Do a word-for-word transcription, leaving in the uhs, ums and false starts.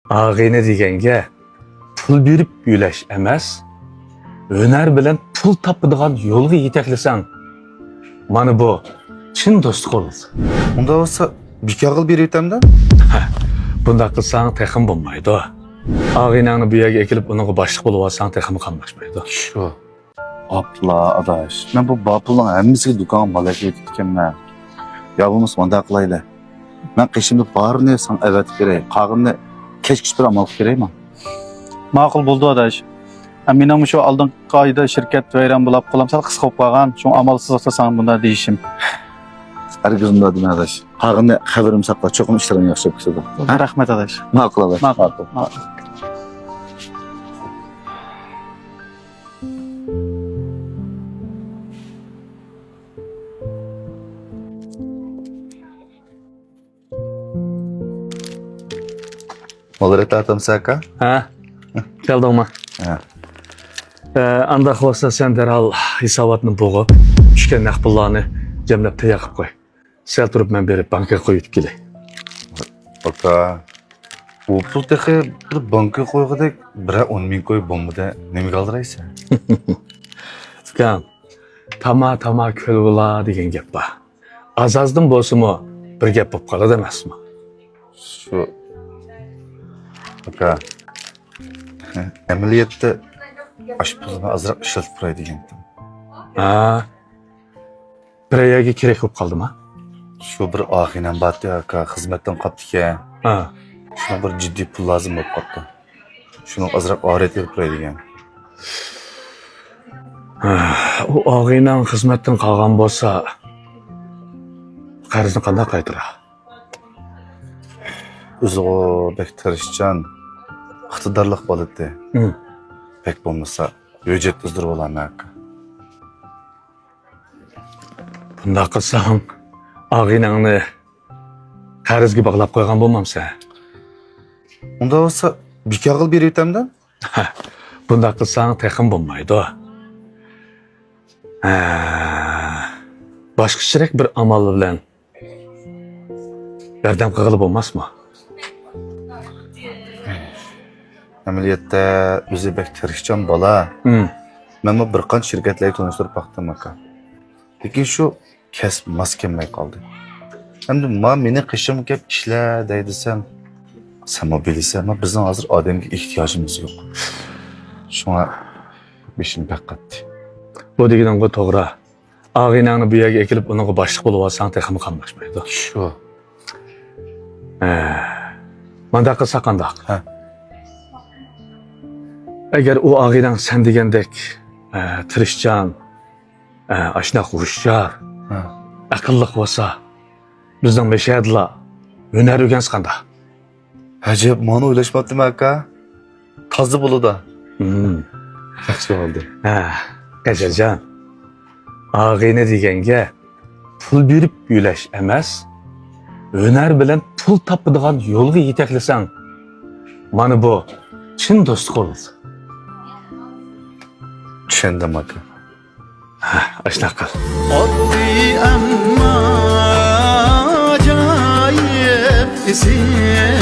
ئاغىنە دېگەنگە پۇل بېرىپ يۆلەش ئەمەس، ھۈنەر بىلەن پۇل تاپىدىغان يولغا يېتەكلىسەڭ، مانا بۇ چىن دوستلۇق بولىدۇ. ئۇنداق بولسا، بىكارغىلا بېرىۋېتەمدە؟ ھە، بۇنداق قىلساڭ تېخىمۇ بولمايدۇ. ئاغىنەڭنى بۇ يەرگە ئەكېلىپ ئۇنىڭغا باشلىق بولۇۋالساڭ تېخىمۇ قاملاشمايدۇ. شۇ. ئاپلا ئاداش، مەن بۇ بار پۇلنىڭ ھەممىسىگە دۇكانغا مال ئەكېلىۋېتىپتىكەنمەن. يا بولمىسا مۇنداق قىلايلى. مەن قېشىمدا بارىنى ساڭا ئەۋەتىپ بېرەي، قالغىنىنى كەچكىچە بىر ئامال قىلىپ بېرەيمۇ؟ ماقۇل بولدى ئاداش. ھە، مېنىڭمۇ شۇ ئالدىنقى ئايدا شىركەت ۋەيران بولاپ قولۇم سەل قىسقا بولۇپ قالغان، شۇڭا ئامالسىزلىقتا ساڭا بۇنداق دېيىشىم. ھەرگىز ئۇنداق دېمە ئاداش. قالغىنىنى خەۋىرىمنى ساقلا، چوقۇم ئىشلىرىڭ ياخشى بولۇپ كېتىدۇ. ھە؟ رەھمەت ئاداش. ماقۇل ئاداش. ماقۇل. ماقۇل. ماقۇل. مولرەت ئاتامسەن ئاكا؟ ھە، كەلدىڭمۇ؟ ھە. ئە، ئانداق بولسا سەن دەرھال ھېساباتنى بوغۇپ، چۈشكەن نەق پۇللارنى جەملەپ تەييار قىلىپ قوي. سەل تۇرۇپ مەن بېرىپ بانكىغا قويۇۋېتىپ كېلەي. ئاكا، ئۇ پۇل تېخى بىر بانكىغا قويغۇدەك بىرەر ئون مىڭ كوي بولمىدى. نېمىگە ئالدىرايسەن؟ ئۇكام، تاما تاما كۆل بولا دېگەن گەپ بار. ئاز-ئازدىن بولسىمۇ بىر گەپ بولۇپ قالىدۇ ئەمەسمۇ؟ شۇ. ئاكا، ئەمەلىيەتتە ئاشۇ پۇلنى ئازراق ئىشلىتىپ تۇراي دېگەنتىم. ھە. بىرەر يەرگە كېرەك بولۇپ قالدىما؟ شۇ بىر ئاغىنەم بارتى ئاكا، خىزمەتتىن قاپتىكەن. ھە. شۇڭا بىر جىددىي پۇل لازىم بولۇپ قاپتۇ. شۇنىڭ ئازراق ئارىيەت ئېلىپ تۇراي دېگەن. ھە، ئۇ ئاغىنەڭ خىزمەتتىن قالغان بولسا، قەرزنى قانداق قايتۇرا؟ ئۆزىغۇ بەك تىرىشچان، ئىقتىدارلىق بالىدى. ھىم. بەك بولمىسا ھۆججەت تىزدۇرۇۋالامەن ئاكا. بۇنداق قىلساڭ، ئاغىنەڭنى قەرزگە باغلاپ قويغان بولمامسەن؟ ئۇنداق بولسا بىكارغىلا بېرىۋېتەمدە؟ بۇنداق قىلساڭ تېخىمۇ بولمايدۇ. ھە، باشقىچىرەك بىر ئامال بىلەن ياردەم قىلغىلى بولماسمۇ؟ ئەمەلىيەتتە ئۆزى بەك تىرىشچان بالا. ھىم. مەنمۇ بىر قانچە شىركەتلەرگە تونۇشتۇرۇپ باقتىم ئاكا. لېكىن شۇ كەسىپ ماس كەلمەي قالدى. ئەمدى ما مېنى قېشىمغا كەپ ئىشلە دەي دېسەم، سەنمۇ بىلىسەن، ما بىزنىڭ ھازىر ئادەمگە ئېھتىياجىمىز يوق. شۇڭا بېشىم بەك قاتتى. بۇ دېگىنىڭغۇ توغرا. ئاغىنەڭنى بۇ يەرگە ئەكېلىپ ئۇنىڭغا باشلىق بولۇۋالساڭ تېخىمۇ قاملاشمايدۇ. شۇ. ھە. مانداق قىلساق قانداق؟ ھە. ئەگەر ئۇ ئاغىنەڭ سەن دېگەندەك، ھە، تىرىشچان، ھە، ئاشۇنداق ھوشيار، ھە، ئەقىللىق بولسا، بىزنىڭ مەشەدىلا ھۈنەر ئۆگەنسە قانداق؟ ئەجەب، مانا ئويلاشماپتىمەن ئاكا. تازا بولىدۇ. ھىم. ياخشى بولدى. ھە، قەجەرجان. ئاغىنە دېگەنگە پۇل بېرىپ يۆلەش ئەمەس، ھۈنەر بىلەن پۇل تاپىدىغان يولغا يېتەكلىسەڭ، مانا بۇ چىن دوستلۇق بولىدۇ. چۈشەندىم ئاكا. ھە، ئاشۇنداق قىل. ئاددىي ئەمما ئاجايىپ ئېسىل